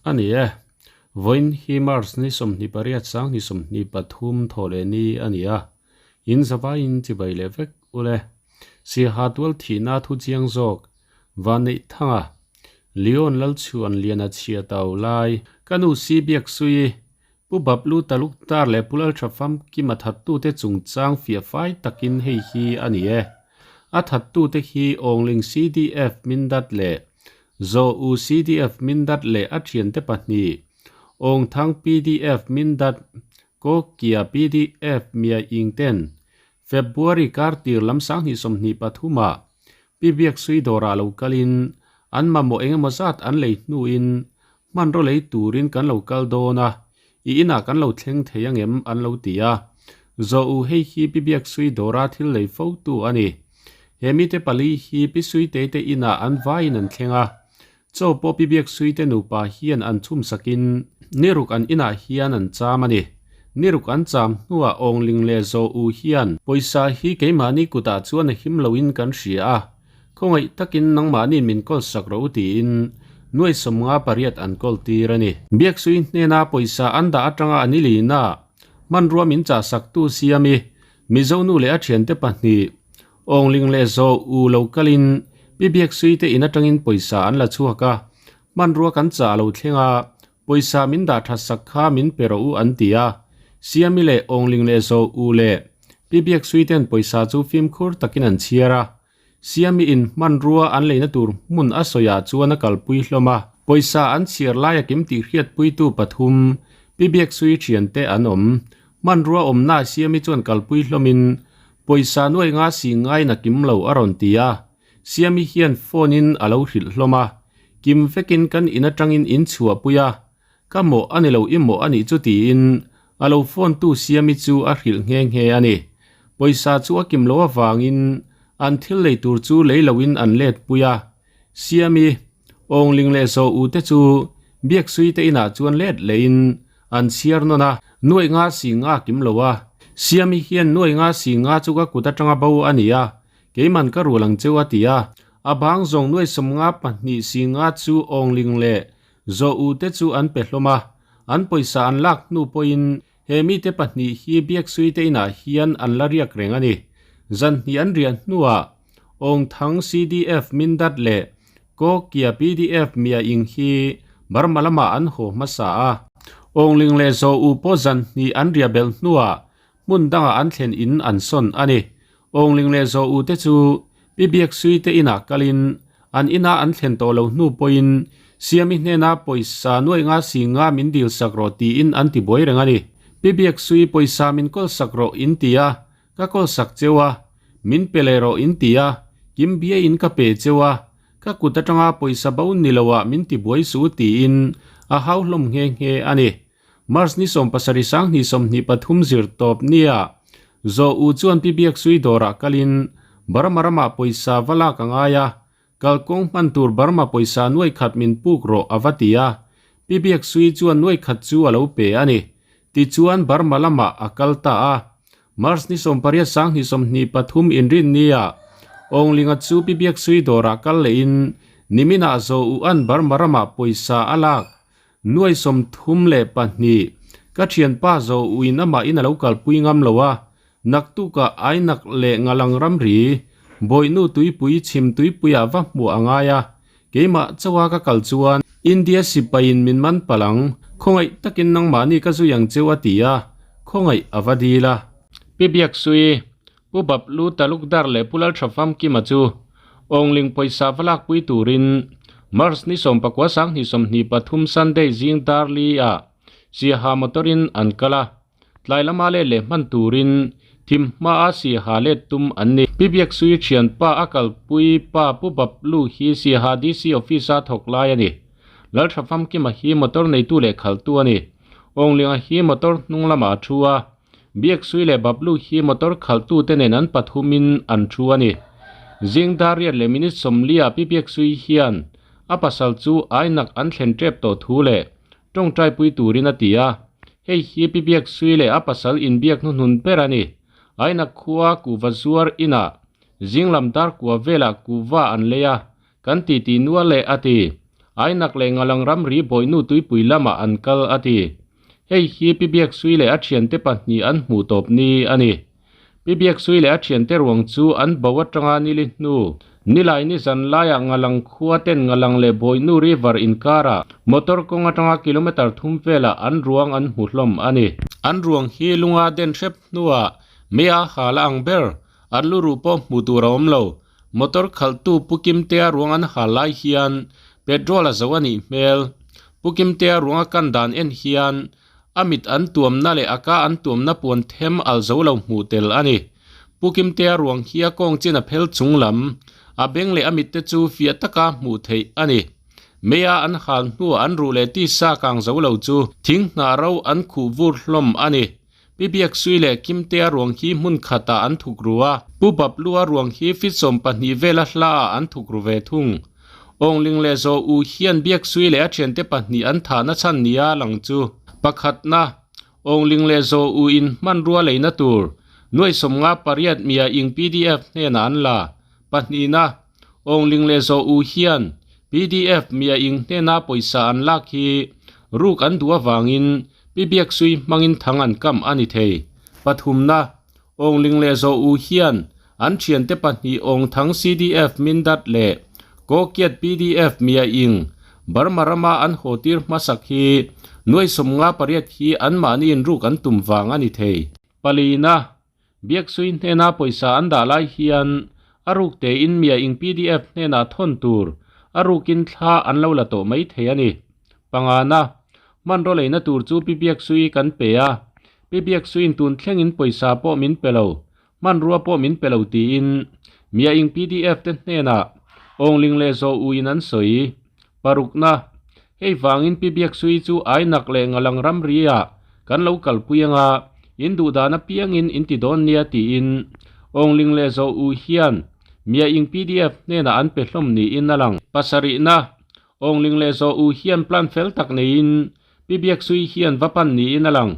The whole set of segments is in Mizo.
A ni e, vawiin hi March ni 28 2023 thawh leh ni a ni a, in zavaiin chibai leh vek ule. Siaha tual thihna thu chiang zawk Vanneih Thanga, Leon Lalchhuan Liana chhia tau lai, ka nu si biak sui, Pu Bablu Taluk Tar leh Pu Laltha Famkima thattute chungchang fiah fai takin hei hi a ni e. A thattute hi Awngling CDF Mindat leh Zaw U CDF Mindat leh a thiante pahnih Awngthang PDF Mindat, Kawkia PDF Mia Ing ten February kar tir lam 2023 ah Pi Biaksui dawrah lo kalin an mamawh engemaw zat an lei hnuin hmanraw lei turin kan lo kal dawn a, i inah kan lo thleng thei angem an lo ti a. Zawh u hei hi Pi Biaksui dawra thil lei fo tu a ni. He mite pali hi Pi Suitei te inah an vaiin an thleng a. Chaw pawh Pi Biaksui te nupa hian an chhum sakin niruk an inah hian an cham a ni. Niruk an cham hnuah Awngling leh Zawh u hian pawisa hi keimahni kutah chuan a him loin kan hria a, khawngaih takin nangmahni min kawl sak rawh u tiin nuai 58 an kawl tir a ni. Biaksui hnena pawisa an dah atanga an i lina hmanrua min chah saktu siami Mizo nu leh a thiante pahnih Awngling leh Zawh u lo kalin Pi Biaksui te in atangin pawisa an la chhuak a, hmanrua kan chah a lo thleng a, pawisa min dah that sak kha min pe rawh u an ti a. Siami leh Awngling leh Zawh u leh Pi Biaksui ten pawisa chu fimkhur takin an chhiar a. Siami in hmanrua an leina tur hmun a sawiah chuan a kalpui hlawm a, pawisa an chhiar laia kim tih hriatpuitu pathum Pi Biaksui thiante an awm. Hmanrua awmnaah Siami chuan kalpui hlawmin pawisa nuai nga si ngaiin a kim lo a rawn ti a, Siami hian phone in a lo hrilh hlawm a, kim vekin kan in atangin in chhuahpui a, ka mawh a ni lo i mawh a nih chu tiin a lo phone tu Siami chu a hrilh nghe nghe a ni. Pawisa chu a kim lo avangin an thil lei tur chu lei loin an let pui a, Siami, Awngling leh Zaw u te chu Biaksui te inah chuan let lehin an chhiar nawn a, nuai nga si nga kim lo a. Siami hian nuai nga si nga chu ka kut atanga bo a ni a, keiman ka rul ang cheu a ti a. A bang zawng nuai 52 si nga chu Awngling leh Zaw u te chu an pe hlawm a, an pawisa an lak hnu pawhin he mite pahnih hi Biaksui te inah hian an la riak reng a ni. Zan hnih an riah hnuah Awngthang CDF Mindat leh Kawkia PDF Mia Ing hi Burma lamah an haw hmasa a. Awngling leh Zaw U pawh zan hnih an riah belh hnuah hmun dangah an thlen in an sawn a ni. Awngling leh Zaw U te chu Pi Biaksui te inah kalin an ina an thlen tawh lo hnu pawhin Siami hnena pawisa nuai nga si nga min dil sak rawh tiin an ti buai reng a ni. Pi Biaksui pawisa min kawl sak rawh in ti a, Ka kawl sak cheu a, min pe leh rawh in ti a, kim bia in ka pe cheu a, ka kut atanga pawisa bo ni lo ah min ti buai suh tiin a hau hlawm nghe nghe a ni. March ni 70 2023 zir tawp nia Zawh U chuan Pi Biaksui dawrah kalin Burma ramah pawisa va lak a ngai a, Kalkawng hman tur Burma pawisa nuai khat min puk rawh a va ti a, Pi Biaksui chuan nuai khat chu a lo pe a ni. Tichuan Burma lamah a kal ta a. March ni 18 2023 inrinnia Awnglinga chu Pi Biaksui dawrah kal lehin niminah Zaw U an Burma ramah pawisa a lak nuai 32 ka thianpa Zaw U in amah in a lo kalpui ngam lo a, Naktukah Ainak leh Ngalang ramri, Bawihnu tuipui chhim tuipuiah va hmuh a ngai a, keimah chauha ka kal chuan India sipaiin min man palh ang, khawngaih takin nangmahni ka zui ang cheu a ti a, khawngaih a va dil a. Pi Biaksui, Pu Bablu Talukdar leh Pu Laltha Famkima chu Awngling pawisa va lakpui turin March ni 19 2023 Sunday zing dar li ah Siaha motor-in an kal a. Tlai lama let leh hman turin thim hmaa Siaha let tum an ni. Pi Biaksui thianpa a kalpui pa Pu Bablu hi Siaha DC office a thawk lai a ni. Laltha Famkima hi motor neitu leh khaltu a ni. Awnglinga hi motor hnung lamah a thu a. Biaksui leh Bablu hi motor khaltu te nen an pathumin an thu a ni. Zing dar riat leh minute 40 ah Pi Biaksui hian a pasal chu ainak an thlen tep tawh thu leh tawngtaipui turin a ti a, hei hi Pi Biaksui leh a pasal inbiak hnuhnun ber a ni. Aina khua kuhva zuar inah zinglam dar kua velah kuhva an lei a, kan titi nual leh a ti. Ainak leh Ngalang ramri Bawihnu tuipui lamah an kal a ti. Hei hi Pi Biaksui leh a thiante pahnih an hmuh tawp ni a ni. Pi Biaksui leh a thiante ruang chu an bo atanga nili hnu Nilai ni zan laiah Ngalang khua ten Ngalang leh Bawihnu River inkarah motor kawng atanga kilometre thum velah an ruang an hmu hlawm a ni. An ruang hi lunga den hrep hnuah mei a hal a ang ber, an lu ruh pawh hmuh tur a awm lo. Motor khalhtu Pu Kimtea ruang an hal lai hian petrol a zo a nih hmel. Pu Kimtea ruang a kan dan en hian A mit an tuamna leh a ka an tuamna puan them al zo lo hmuh tel a ni. Pu Kimtea ruang hi a kawng chin a phel chung lam, a beng leh a mit te chu fiah taka hmuh theih a ni. Meia an hal hnuah an ruh leh tisa kang zo lo chu thing hnah ro an khuh vur hlawm a ni. Pi Biaksui leh Kimtea ruang hi hmun khatah an thuk ru a, Pu Baplua ruang hi feet 12 vela hlaah an thuk ru ve thung. Awngling leh Zaw U hian Biaksui leh a thiante pahnih an thahna chhan nia lang chu pakhatna, Awngling leh Zaw U in hmanrua leina tur nuai 58 mia ing pdf hnenah an la. Pahnihna, Awngling leh Zaw U hian pdf mia ing hnena pawisa an lak hi ruk an duh avangin Pi Biaksui hmangin thang an kam a ni thei. Pathumna, Awngling leh Zaw U hian an thiante pahnih Awngthang CDF Mindat leh Kawkiat pdf Mia Ing Burma rama an haw tir hmasak hi nuai 58 hi anmahni inruk an tum vang a ni thei. Palina, Biaksui hnena pawisa an dah lai hian a ruk tein Mia Ing pdf hnenah thawn tur a rukin thla an lo la tawh mai thei a ni. Pangana, Hmanraw leina tur chu Pi Biaksui kan pe a, Pi Biaksuiin tun thlengin pawisa pawh min pe lo, hmanrua pawh min pe lo tiin Mia Ing pdf te hnenah Awngling leh Zaw U in an sawi. Parukna, Hei vangin Pi Biaksui chu Ainak leh Ngalang ramri-ah kan lo kalpui anga in duhdan apiangin in ti dawn nia tiin Awngling leh Zaw U hian Mia Ing pdf hnenah an pe hlawm niin a lang. Pasarihna, Awngling leh Zaw U hian plan fel tak neiin Pi Biaksui hian va pan niin a lang.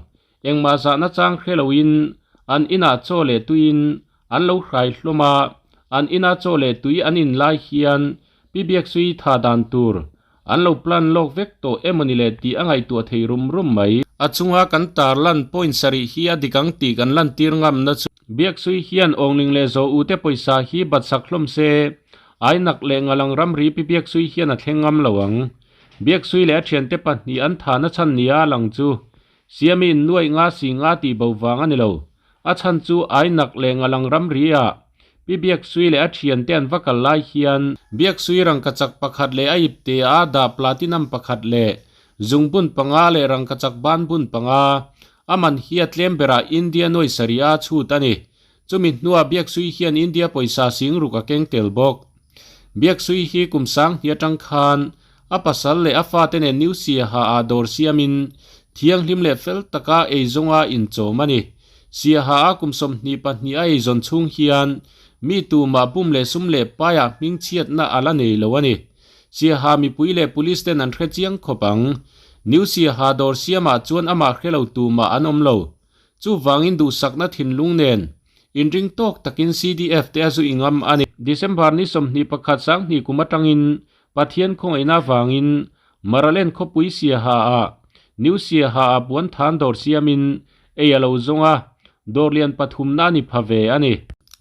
Engmah zahna chang hre loin an inah chaw leh tuiin an lo hrai hlawm a, an ina chaw leh tui an in lai hian Pi Biaksui tha dan tur an lo plan lawk vek tawh emawni le tih a ngaihtuah thei rum rum mai. A chunga kan tar lan point sarih hi a dik ang tih kan lantir ngamna chu. Biaksui hian Awngling leh Zaw Ute pawisa hi bat sak hlawm se, Ainak leh Ngalang ramri Pi Biaksui hian a thleng ngam lo ang. Biaksui leh a thiante pahnih an thahna chhan nia lang chu Siamiin nuaih nga si nga tih bo vang a ni lo. A chhan chu Ainak leh Ngalang ramri ah Pi Biaksui leh a thiante an va kal lai hian Biaksui rangkachak pakhat leh a ipte a dah platinum pakhat leh zungbun panga leh rangkachak banbun panga a man hi a tlem berah India nuai sarih a chhut a ni. Chumi hnuah Biaksui hian India pawisa singruk a keng tel bawk. Biaksui hi kum sang hnih atang khan a pasal leh a fate nen New Siaha ah dawr siamin thianghlim leh fel taka eizawnga inchawm a ni. Siaha a kum 22 a eizawn chhung hian mi tumah bum leh sum leh paiah hmingchhiatna a la nei lo a ni. Siaha mipui leh police ten an hre chiang khawp ang. New Siaha dawr siamah chuan amah hre lo tumah an awm lo. Chuvangin duhsakna thinlung nen inring tawk takin CDF te a zu i ngam a ni. December ni 21 sanghnih kum atangin Pathian khawngaihna avangin Maralen khawpui Siaha ah New Siaha ah puan than dawr siamin ei a lo zawng a, dawr lian pathumna a ni pha ve a ni.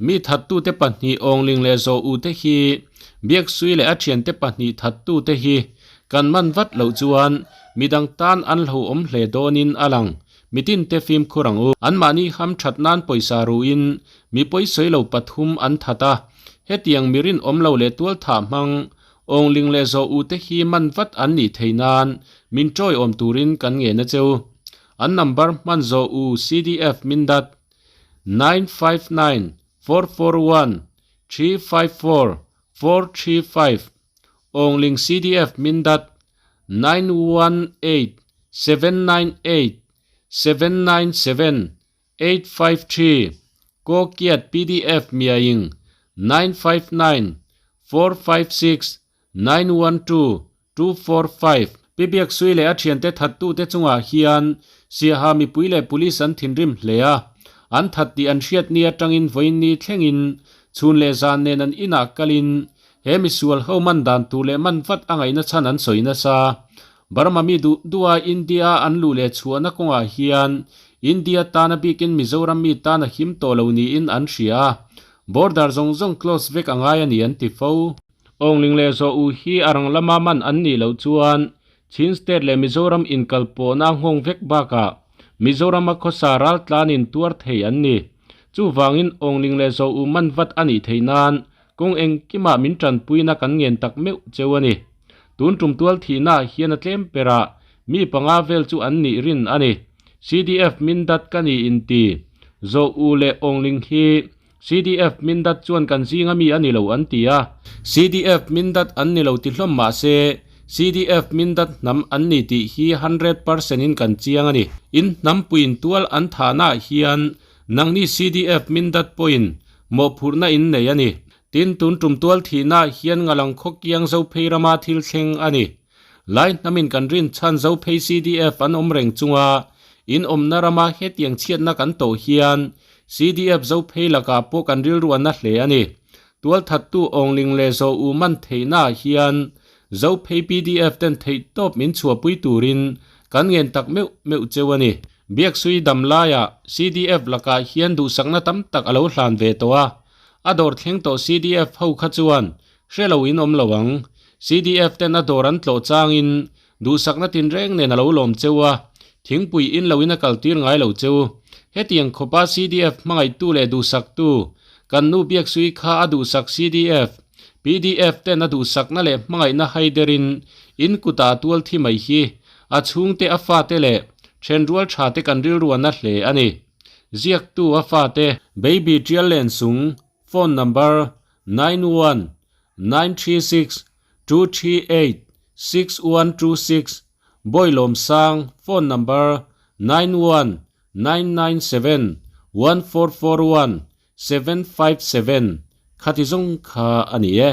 Mi thattute pahnih Awngling leh Zaw U te hi Biaksui leh a thiante pahnih thattute hi kan man vat loh chuan midang tan an hlauhawm hle dawnin a lang. Mitin te fimkhur ang u. Anmahni ham that nan pawisa ruin mi pawisawi lo pathum an that a. Hetiang mi rinawm lo leh tual thah hmang Awngling leh Zaw U te hi man vat an nih theih nan min tawiawm turin kan ngen a cheu. An number hman Zaw U CDF Mindat 959 441 354 435 Awngling CDF Mindat 918 798 797 853 Kokiat pdf Miaing 959 456 912 245 Pi Biaksui leh a thiante thattute chungah hian Siaha mipui leh police an thinrim hle a, an that tih an hriat ni atangin vawiin ni thlengin chhun leh zan nen an inah kalin. He misual ho man dan tur leh man vat a ngaihna chhan an sawi nasa. Burma mi duh duha India a an luh leh chhuahna kawngah hian India tana bikin Mizoram mi tan a him tawh lo niin an hria a, border zawng zawng close vek a ngai a ni an ti fo. Awngling leh zawh u hi a rang lama man an nih loh chuan Chin State leh Mizoram inkalpawhna a nghawng vek bakah Mizorama khawsa raltlanin tuar thei an ni. Chuvangin Awngling leh Zawh u man vat a nih theih nan kawng engkimah min tanpuina kan ngen tak meuh cheu a ni. Tun tum tual thihnaah hian a tlem perah mi panga vel chu an nih rin a ni. CDF Mindat ka ni inti Zawh u leh Awngling hi CDF Mindat chuan kan zinga mi a ni lo an ti a. CDF Mindat an ni lo ti hlawm mah se, CDF Mindat hnam an ni tih hi 100% in kan chiang a ni. In hnampuiin tual an thahnaah hian nangni CDF Mindat pawhin mawhphurhna in nei a ni. Tin, tun tum tual thihnaah hian ngalang khaw kiang zo phei rama thil thleng a ni. Lai hnamin kan rin chhan zo phei CDF an awm reng chunga in awmna rama hetiang chhiatna kan tawh hian CDF zo phei lakah pawh kan rilru a na hle a ni. Tualthattu Awngling leh Zaw U man theihnaah hian zo phei PDF ten theihtawp min chhuahpui turin kan ngen tak meuh meuh cheu a ni. Biaksui dam laiah CDF lakah hian duhsakna tam tak a lo hlan ve tawh a, a dawr thleng tawh CDF ho kha chuan Hre lo in awm lo ang. CDF ten a dawr an tlawh changin duhsakna tinreng nen a lo lawm cheu a, thingpui in lo in a kal tir ngai lo cheu. Hetiang khawpa CDF hmangaihtu leh duhsaktu, kan nu Biaksui kha a duhsak CDF, pdf ten a duhsakna leh hmangaihna haiderin in kutah a tual thi mai hi a chhungte a fate leh thenrual tha te kan rilru a na hle a ni. Ziaktu a fate. Baby Tial Lensung, phone number, 91 936 238 6126 Bawilawmsang phone number 91 997 1441 757 khati zawng kha a ni e.